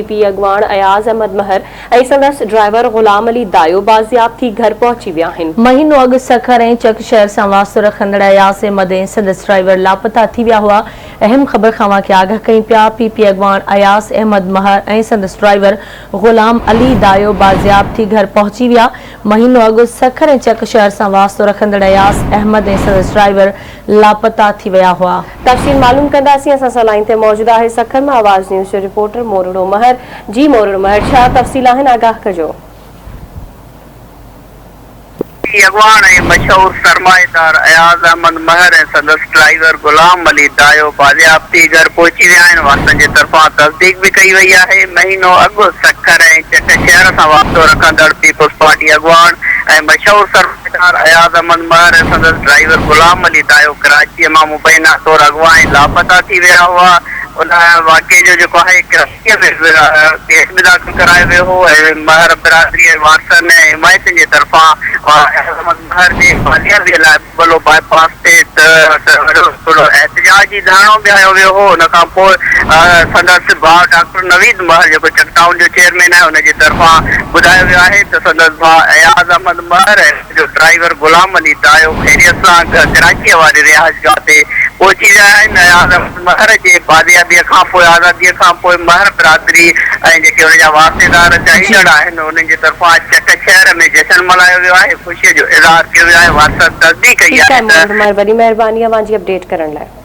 P اڳواڻ اياز احمد مهر ۽ سندس driver Ghulam Ali Dayo بازياب ٿي گهر پهچي ويا آهن. مهينو اڳ سکر ۽ چڪ شهر سان واسطو رکندڙ اياز احمد ۽ سندس ڊرائيور لاپتا ٿي ويا هئا. اهم خبر کان اوهان کي آگاهه ڪيون پيا، پي پي اڳواڻ اياز احمد مهر ۽ سندس ڊرائيور غلام علي دايو بازياب ٿي گهر پهچي ويا. مهينو اڳ سکر ۽ چڪ شهر سان واسطو رکندڙ اياز احمد ۽ سندس ڊرائيور لاپتا ٿي ويا هئا. تفصيل معلوم ڪنداسين اسان سان لائين تي موجود آهي سکر مان آواز نيوز جو رپورٽر مورڙو مهر جي مورڙو مهر ڇا تفصيل آهن آگاهه ڪجو. پي اڳواڻ ۽ مشهور سرمائيدار اياز احمد مهر ۽ سندس ڊرائيور غلام علي دايو بازياب ٿي گهر پهچي ويا آهن، وارثن جي طرفان تصديق به ڪئي وئي آهي، مهينو اڳ سکر ۽ چڪ شهر سان واسطو رکندڙ پيپلز پارٽي اڳواڻ ۽ مشهور سرمائيدار اياز احمد مهر ۽ سندس ڊرائيور غلام علي دايو ڪراچيء مان مبينا طور اغوا ۽ لاپتا ٿي ويا هئا، ان واقعي جو جيڪو آهي. ۾ ڪيس به داخل ڪرايو ويو هو ۽ مهر برادري ۽ وارثن ۽ حمايتين جي طرفان احمد مهر جي بازيابي لاء ٻلو باء پاس تي وڏو احتجاجي ڌرڻو به هنيو ويو هو ان کان پوء سندس ڀاء ڊاڪٽر نويد مهر جيڪو چڪ ٽائون جو چيئرمين آهي ان جي طرفان ٻڌايو ويو آهي ته سندس ڀاء اياز احمد مهر ۽ جو ڊرائيور غلام علي دايو خيريت سان ڪراچيء واري رهائشگاهه تي پهچي ويا آهن. اياز احمد مهر جي بازيابيء کان پوء آزاديء کان پوء مهر برادري ۽ جيڪي ان جا واسطيدار چاهيندڙ آهن انهن جي طرفان چڪ شهر ۾ جشن ملهايو ويو آهي، خوشيء جو اظهار ڪيو ويو آهي، وارثن تصديق ڪئي ٺيڪ آهي آهي ته. مورڙو مهر وڏي مهرباني اوهان جي اپڊيٽ ڪرڻ لاء.